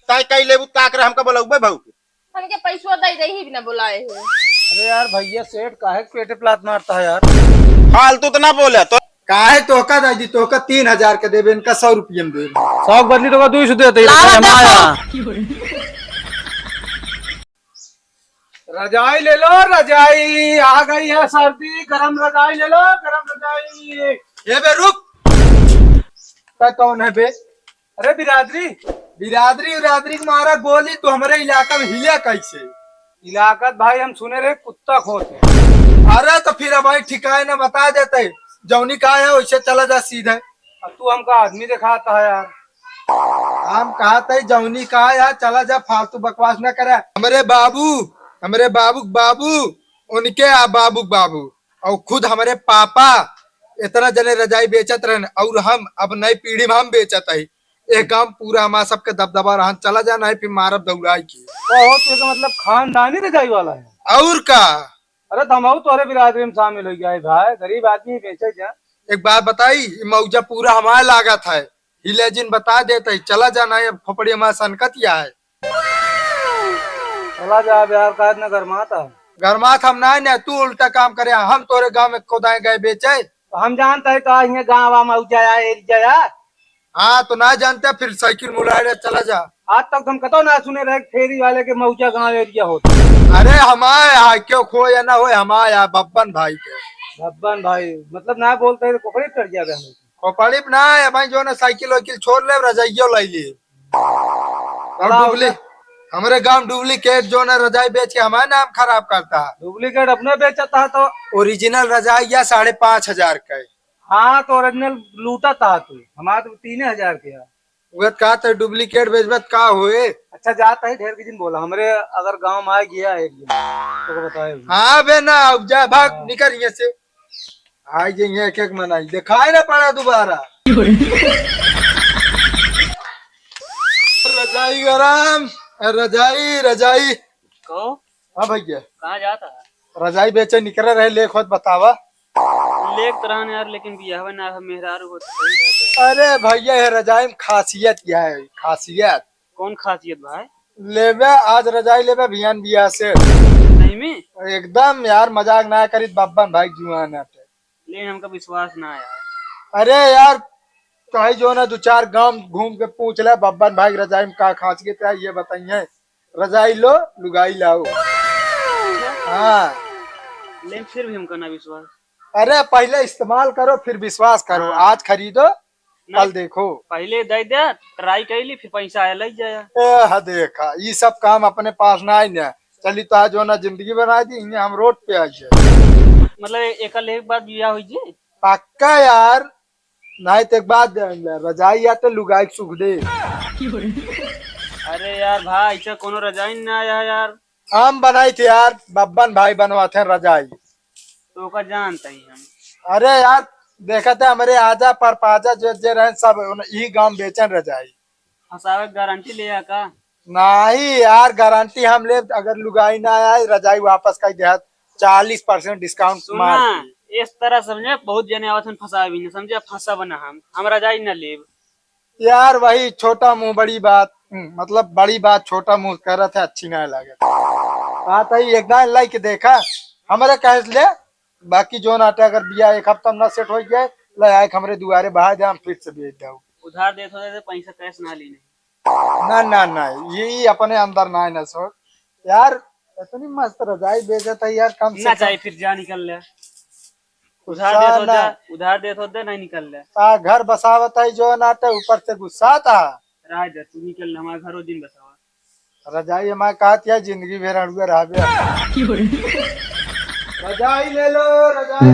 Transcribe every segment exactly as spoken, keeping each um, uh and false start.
तय कई लेबू, का करे हमका बोलउबे भाऊ के? हमके पैसवा दे दे ही बिना बुलाए हो। अरे यार भैया सेठ काहे के पेटे पे लात मारता है यार? फालतू तो ना बोले तो। काहे तोहका दादी, तोहका तीन हजार के देबे, इनका सौ रुपये में देबे। सौ के बदली तोहका दो सौ देते ही लावा रखा है देखो। हमारा। रजाई ले लो, रजाई आ गई है सर्दी, गरम रजाई ले लो, गरम रजाई। ए बे रुक, तै कौन है बे? अरे बिरादरी। बिरादरी उरादरी के मारा गोली, तू हमरे इलाका में हिले कैसे? इलाका त भाई हम सुने रहे कुत्ता खोत है। अरे तो फिर अब भाई ठिकाए ना बता देते, जौनी का है वैसे चला जा सीधे। अब तू हमका आदमी दिखाता है यार। हम कहा थे जौनी का है यार, चला जा, फालतू बकवास ना करे। हमरे बाबू, हमरे बाबू के बाबू, उनके आ बाबू के बाबू, और खुद हमरे पापा इतना जने रजाई बेचत रहन, और हम अब नई पीढ़ी में हम बेचत है। एक गांव पूरा हमार सबके दबदबा रहन, चला जा, नहीं फिर मारब दौड़ाई के। का हो, तो एकर मतलब खानदानी रजाई वाला है? और का? अरे, तो हमहू तोहरे बिरादरी में शामिल हो गया है भाई, गरीब आदमी बेचे जा। एक बात बताई, ई मौजा पूरा हमारे लागत है, हिले जिन बता देते, चला जा, नहीं अब खोपड़ी हमारे सनकत या है। चला जा अब यार, का इतना गरमात है? गरमात हम ना, ना, तू उल्टा काम करे, हम तोरे गांव में खोदाए गए बेचे। तो हम जानते हैं का, ये गांव आ मौजा या, एरिया या। हाँ, तो ना जानते, फिर साइकिल मुलाए ले, चला जा। आज तक तुम कतो ना सुने रहे फेरी वाले के मौजा गांव एरिया होता। अरे हमारे यहाँ क्यों खो या ना हो, हमारे यहाँ बब्बन भाई के। बब्बन भाई, मतलब ना बोलते तो कोकड़े चढ़ जावे हमें। खोपड़ी पे ना है भाई, जो ना साइकिल वाइकिल छोड़ ले, रजाइयो लाई ले। और चला डुप्ली-, उधर। हमरे गांव डुप्लीकेट जो ना रजाई बेच के हमारा नाम खराब करता है। डुप्लीकेट अपने बेचता है तो। ओरिजिनल रजाई या साढ़े पाँच हजार का है। हाँ, तो ओरिजिनल लूटा था तू, हमारा तो तीन हजार के है। वह कहा तो डुप्लीकेट बेचबत का होए? अच्छा, जाता है, ढेर के दिन बोला, हमरे अगर गांव में आ गया एक दिन, तो को बताए। हाँ बे ना, अब जा, भाग, हाँ। निकल यहाँ से। आई जे यहाँ एक एक मनाई, दिखाई ना पड़ा दोबारा। रजाई गरम, रजाई, रजाई। कहो। हाँ भैया। कहाँ जाता है? रजाई बेचे निकरे रहे, लेख होत बतावा। लेख तो रहन यार, लेकिन बियाहवे ना है, मेहरारू होत सही रहता है। अरे भैया, ये रजाई में खासियत क्या है? खासियत? कौन खासियत भाई? लेबे, आज रजाई लेबे, बिहान बियाह से। नहीं में? एकदम यार, मजाक ना करी, बब्बन भाई जुआन आटे। लेकिन हमका विश्वास ना आया। अरे यार, कहीं जो ना दो चार गांव घूम के पूछ ले, बब्बन भाई रजाई में का खासियत है, ये बताइए। रजाई लो, लुगाई लाओ। हाँ। लेकिन फिर भी हमका ना विश्वास। अरे पहले इस्तेमाल करो, फिर विश्वास करो। हाँ। आज खरीदो, नहीं, कल देखो। पहले दे दे, ट्राई कर ली, फिर पैसा आया, ले जाया। ए, हा देखा, ये सब काम अपने पास ना आई ना। चली तो आज जो ना जिंदगी बना दी, इन्हें हम रोड पे आ जाए। मतलब ए-, एकर एक बार बियाह हुई जी? पक्का यार, नहीं तो एक बात जान ले, रजाई या तो लुगाई के सुख दे। अरे यार भाई, ऐसा कोनो रजाई ना आया यार। हम बनाई थे यार, बब्बन भाई बनवा थे रजाई। तो ओका जानते ही हम। अरे यार, देखा था हमरे आजा पर पाजा जो जे रहे सब उन-, यही गांव बेचन रजाई। फंसावे के गारंटी ले आ का? नहीं यार, गारंटी हम ले, अगर लुगाई ना आए, रजाई वापस कर दे, चालीस परसेंट डिस्काउंट सुना, मार दी। इस तरह समझे, बहुत जने आवत हन फंसावे भी नहीं, समझे, फंसा बना हम, हम रजाई ना लेब। यार, वही छोटा मुंह बड़ी बात, हम्म, मतलब, बड़ी बात छोटा मुंह करत है, अच्छी ना लगे। बात है, एक दान लाई के देखा, हमरे कहे से ले, बाकी जो नाटे अगर बिया एक हफ्ता में ना सेट हो जाए, ले आए के हमरे दुआरे बहा दे, हम फिर से बेच दे। उधार देत हो, दे दे, पैसा कैश ना ली नहीं। ना, ना, ना, ये, ये अपने अंदर ना है ना सोच। यार, इतनी मस्त रजाई बेचत है यार, कम से ना कम। चाहे फिर जा निकल ले। उधार गुस्सा देत हो ना। जा, उधार देत हो दे, नहीं निकल ले। आ, घर बसावत है जो नाटे, ऊपर से गुस्सा था। रह जा, तू निकल ले, हमारे घरों दिन बसावा। रजाई हमारे कहत है, जिंदगी भर अड़ुआ रहबे। रजाई ले लो, रजाई।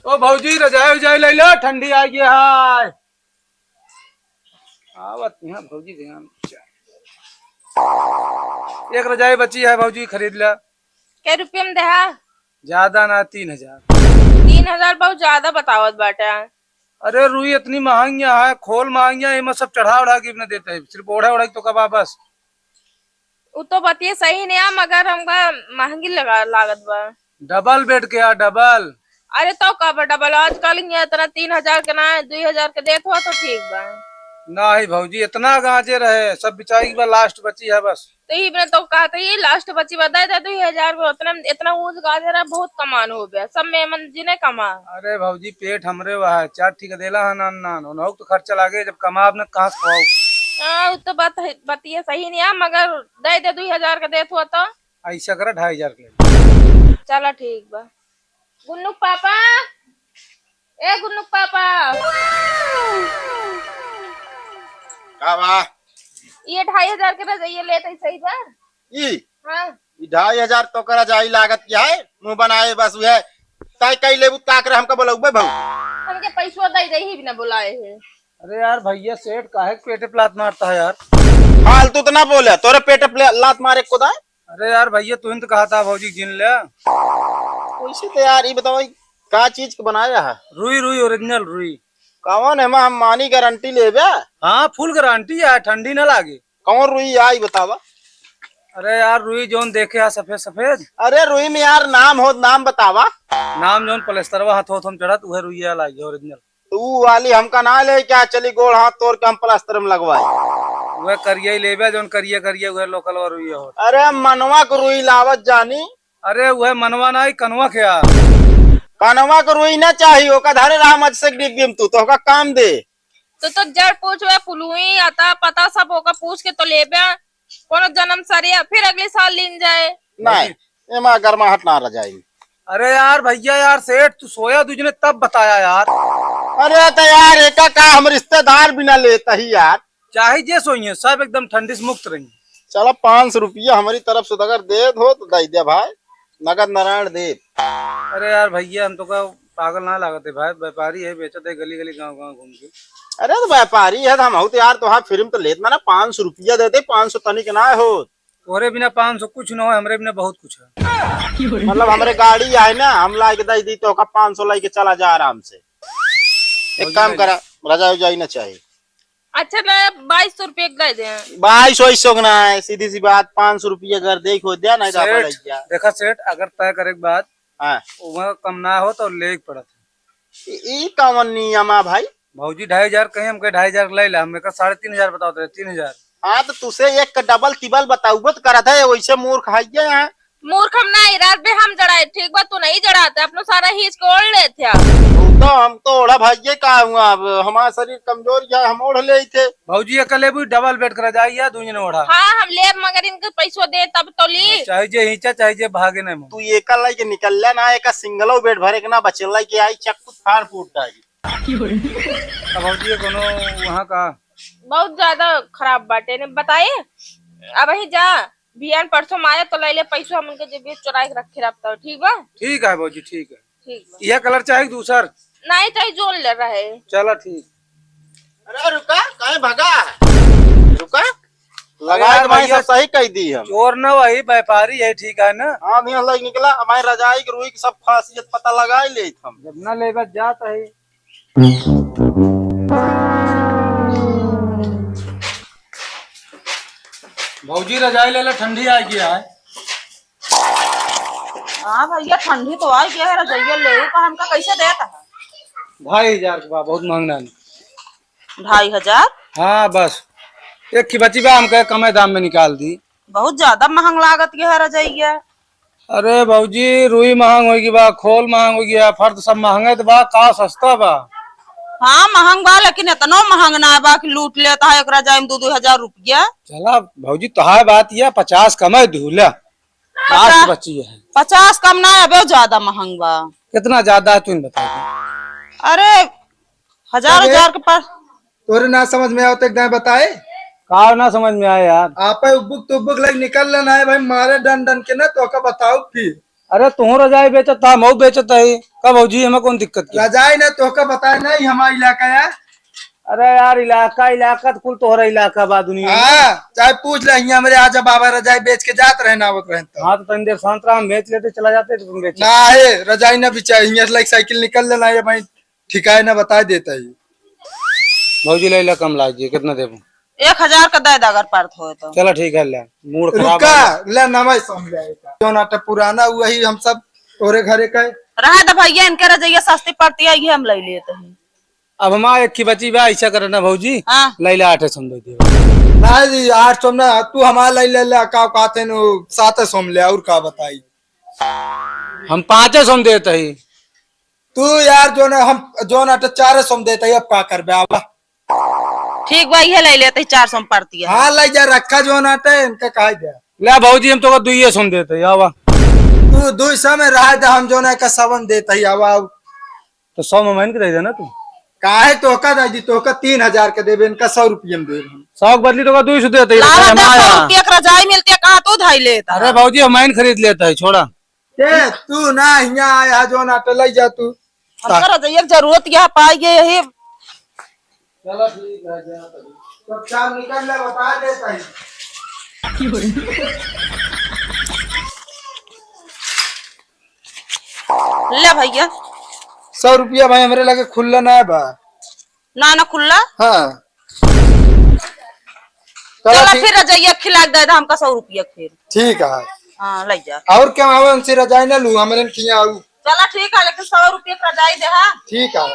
ओ भौजी, रजाई उजाई ले लो, ठंडी आ गया है। आवत यहाँ भौजी ध्यान। एक रजाई बची है भौजी, खरीद ले। कै रुपया में देहा? ज्यादा ना, तीन हजार। तीन हजार बहुत ज्यादा बतावत बाटे। अरे रुई इतनी महंगी है, खोल महंगी है, एमा सब चढ़ा उढ़ा के न देते हैं, सिर्फ ओढ़ा ओढ़ा के तो कबा बस। उ तो बतिये सही नहीं है, मगर हमका महंगी लगा, लागत बा। डबल बेड के यार, डबल। अरे तो का बेटा बोला, आजकल हियाँ इतना तीन हजार के ना, दुई हजार के देत हुआ तो ठीक बा। नाही भौजी, इतना गांजे रहे, सब बिचाई बा, लास्ट बची है बस। तो ही मैंने तो कहा था, ये लास्ट बची बा, दे दे दुई हजार में, उतना, इतना ऊंच गांजे रहा, बहुत कमान हो गया, सब मेमन जी ने कमा। अरे भौजी, पेट हमरे वहा है, चार ठीक देला है नान नान, उन्हों तो खर्चा लागे, जब कमाब न कहाँ से खवाऊ। हाँ, वो तो बात है, बतिया सही नहीं है, मगर दे दे दुई हजार के देत हुआ तो। ऐसा करा, ढाई हजार के ले। चला ठीक बा। गुन्नू के पापा, ए गुन्नू के पापा। का बा? ये ढाई हजार के रजइया लेत है सही बा? ई? हाँ। ई ढाई हजार तो करा जाई लागत क्या है? मुंह बनाए बस वह तय कई लेबू ताक रहे हमका बोलौबे भाऊ। हमके पैसवा दे दे ही बिना बुलाए है। अरे यार भैया सेठ काहे के पेटे पे लात मारता है यार? फालतू तो ना बोले, तोरे पेटे पे लात मारे को दाए। अरे यार भैया, तू ही तो कहा था भौजी जिन ले। वैसे तो यार, ये बताओ, का चीज के बनाया है? रुई, रुई, ओरिजिनल रुई। कौन है, हम मानी गारंटी लेबे? हाँ, फुल गारंटी है, ठंडी ना लागे। कौन रुई आई बतावा? अरे यार, रुई जौन देखे है सफेद सफेद। अरे रुई में यार नाम हो, नाम बतावा। नाम जौन पलस्तरवा हाथ होत हम चढ़त, उहे रुइया लागे ओरिजिनल। तू वाली हमका ना ले क्या चली, गोड़ हाथ तोड़ के हम प्लास्टर में लगवाई। वह करिया ही लेबे, जौन करिया करिया, वह लोकल और रुई हो। अरे मनवा के रुई लावत जानी। अरे वह मनवा ना, ई कनवा के यार। कनवा के रुई ना चाही, ओका धरे रहा मत से डिब्बी में तू, तो ओका काम दे। तो, तो जड़ पूछ वह पुलुई, आता पता सब ओका पूछ के तो लेबे, कोनो जन्म सरिया, फिर अगले साल लीन जाए। नहीं, एमा गर्माहट ना रजाई। अरे यार भैया, यार सेठ, तू सोया दूजने तब बताया यार। अरे तो यार, एका का हम रिश्तेदार बिना लेता ही यार। चाहे जे सोइए, सब एकदम ठंडी से मुक्त रही। चलो, पाँच सौ रुपया हमारी तरफ से अगर दे दो तो दे दे भाई, नगद नारायण देव। अरे यार भैया, हम तो का पागल ना लागत है भाई, व्यापारी है, बेचत है गली गली गांव गांव घूम के। अरे तो व्यापारी है तो हम हो तो यार, तो हाँ, फ्री में तो लेत ना, ना, पाँच सौ रुपया देते, पाँच सौ तनिक ना हो। तोहरे बिना पाँच सौ कुछ न हो, हमरे बिना बहुत कुछ है। मतलब हमरे गाड़ी है ना, हम ला के दे दी तो ओका पाँच सौ लेके चला जा आराम से। एक भौजी काम नहीं। करा, रजाई उजाई ना चाहिए। अच्छा ना, बाईस सौ रुपये के दे दे। बाईस सौ के ना है, सीधी सी बात, पाँच सौ रुपये अगर दे हो दिया, नहीं तो सेठ, अपन लग गया। देखा सेठ, अगर तय करे के बाद हाँ। वहाँ कम ना हो तो ले के पड़त है। ई, ई कौन नियम आ भाई? भौजी ढाई हजार कहीं, हमके ढाई हजार ले ला, हम एकर साढ़े तीन हजार बतावत रहे, तीन हजार। हाँ, तो तुसे एक का डबल तिबल बताउबो तो करत है, वैसे मूर्ख है ये यहाँ। मूर्ख हम नहीं, रात में हम जड़ाए, ठीक बा, तू नहीं जड़ाते, अपनो सारा खींच के ओढ़ लेते हैं। वो तो हम तो ओढ़ा भाइये का हुआ, अब हमारा शरीर कमजोर है, हम ओढ़ ले थे। भौजी एक लेबू डबल बेड करा जाइए, दू जने ओढ़ा। हाँ, हम लेब, मगर इनके पैसो दे तब तो ली। चाहे जे हिंचा, चाहे जे भागे नहीं। तू एक लाई के निकल ले ना, एक सिंगलो बेड भरे के ना बचे लाई के आई, चक्कू फाड़ फूट डाली। अब भौजी ये कोनो वहाँ का बहुत ज्यादा खराब बाटे ने बताए। अब ही जा, बिहान परसों में आया तो ले ले पैसा, हम उनके जेब में चुराए के रखे रहता हूँ, ठीक बा? ठीक है भौजी, ठीक है। ठीक बा। यह कलर चाहे कि दूसर? नहीं चाहे, जोन ले रहे। चला ठीक। अरे रुका, काहे भागा? रुका। अरे लगा यार के भाई भैया, सब सही कह दी हम। चोर ना वही व्यापारी है, ठीक है ना? हाँ भैया, लग निकला, हमारे रजाई के रुई के सब खासियत पता लगा ही लेत हम। जब ना लेबा जात है। भौजी रजाई ले ले, ठंडी आ गया है। हाँ भैया, ठंडी तो आ गया है, रजइया ले का हमका कैसे देता है? ढाई हजार के बा, बहुत महंगा है। ढाई हजार? हाँ बस, एक ही बची बा, हमका कमे दाम में निकाल दी। बहुत ज्यादा महंग लागत गया है रजइया। अरे भौजी, रुई महंग हो गई बा, खोल महंग हो गया, फर्द सब महंगे तो बा, का सस्ता बा? हाँ महंग बा, लेकिन इतनो महंग ना बा कि लूट लेता है एक रजाई में दो दो हजार रुपया। चला भौजी, तोहार बात यह पचास कमे दू ले। पचास लास्ट बची है। पचास कम ना, अबे ज्यादा महंग बा। कितना ज्यादा है, तू ही बता दे। अरे, हजार, अरे, हजार के पास। तोरे ना समझ में आवत, एक दाएं बताए। का ना समझ में आए यार? आपे उब्बुक तुब्बुक लग निकल लेना है भाई, मारे डन डन के ना, तो का बताओ फिर। अरे, तू रजाई बेचत था, मऊ बेचत है। का भौजी, हमें कौन दिक्कत की? रजाई ना, तो का बताए नहीं, हमारा इलाका है। अरे यार, इलाका, इलाका तो कुल तोहरा इलाका बा दुनिया में। हाँ, चाहे पूछ ले, हियां हमरे आजा बाबा रजाई बेच के जात रहे ना, आवत रहे तो। हाँ, तो तनी देर शांत रहा, हम बेच लेते, चला जाते तो तुम बेच। ना है, रजाई ना बिचाई, हियां से लाइक साइकिल निकल लेना है भाई, ठिकाए ना बता देता ही। भौजी ले ला, कम लाजिए, कितना देबो? एक हजार का दे दे अगर परत होए तो। चला ठीक है, ले, मूड खराब रुका, हो गया। ले ना भाई समझाए का। जो नाटक पुराना वही हम सब तोरे घरे का रहा द भइया, इनके रजइया सस्ती पड़ती है, ये हम लइ लेत ही। अब हमार एक ही बची बा, ऐसा करे ना भौजी, हाँ। लइ ले आठ सौ में दे दे। ना जी, आठ सौ में ना, तू हमार लइ ले, ले, का कहते हैं, सात सौ में ले, और का बताई? हम पाँच सौ में देत ही। तू यार, जौन हम, जौन आटे चार सौ में देत ही, अब का करबे, आवा। ठीक बा, इहे लइ लेत ही, चार सौ में पड़ती है। हाँ, लइ जा, रखा जौन आटे, इनका कहा जा। ले भौजी, हम तोका दुइये सौ में देत ही, आवा। तू दुइ सौ में रहा दे, हम जौन है का सवन देत ही, आवा, आवा। तो सौ में मान के दे देना तू। काहे तोहका दादी, तोहका तीन हजार के देबे, इनका सौ रुपये में देबे हम। सौ के बदली तोका दुइ सौ देते ही, लावा रखा दे, हमारा। सौ रुपया के रजाई मिलती है, कहाँ तू धाई लेता? अरे भौजी, हम मान खरीद लेता ही, छोड़ा। के तू ना हियाँ आया, जौन आटे लइ जा तू। हमका रजइया के जरूरत यह पाई गई यही। चलो ठीक है, जा तभी। सब काम निकल ले, बता देता ही। ले भइया। सौ रुपया भाई हमरे लगे खुल्ला ना बा। ना, ना खुल्ला। हाँ। चलो चला ठीक। फिर रजइया खिला के दे दे हमका सौ रुपया फिर। ठीक है। हाँ, लइ जा। और क्या आवे उनसे रजाई ना लू, हमरे खिया आऊ। चला ठीक है, लेकिन सौ रुपया के रजाई दे, हाँ। ठीक है।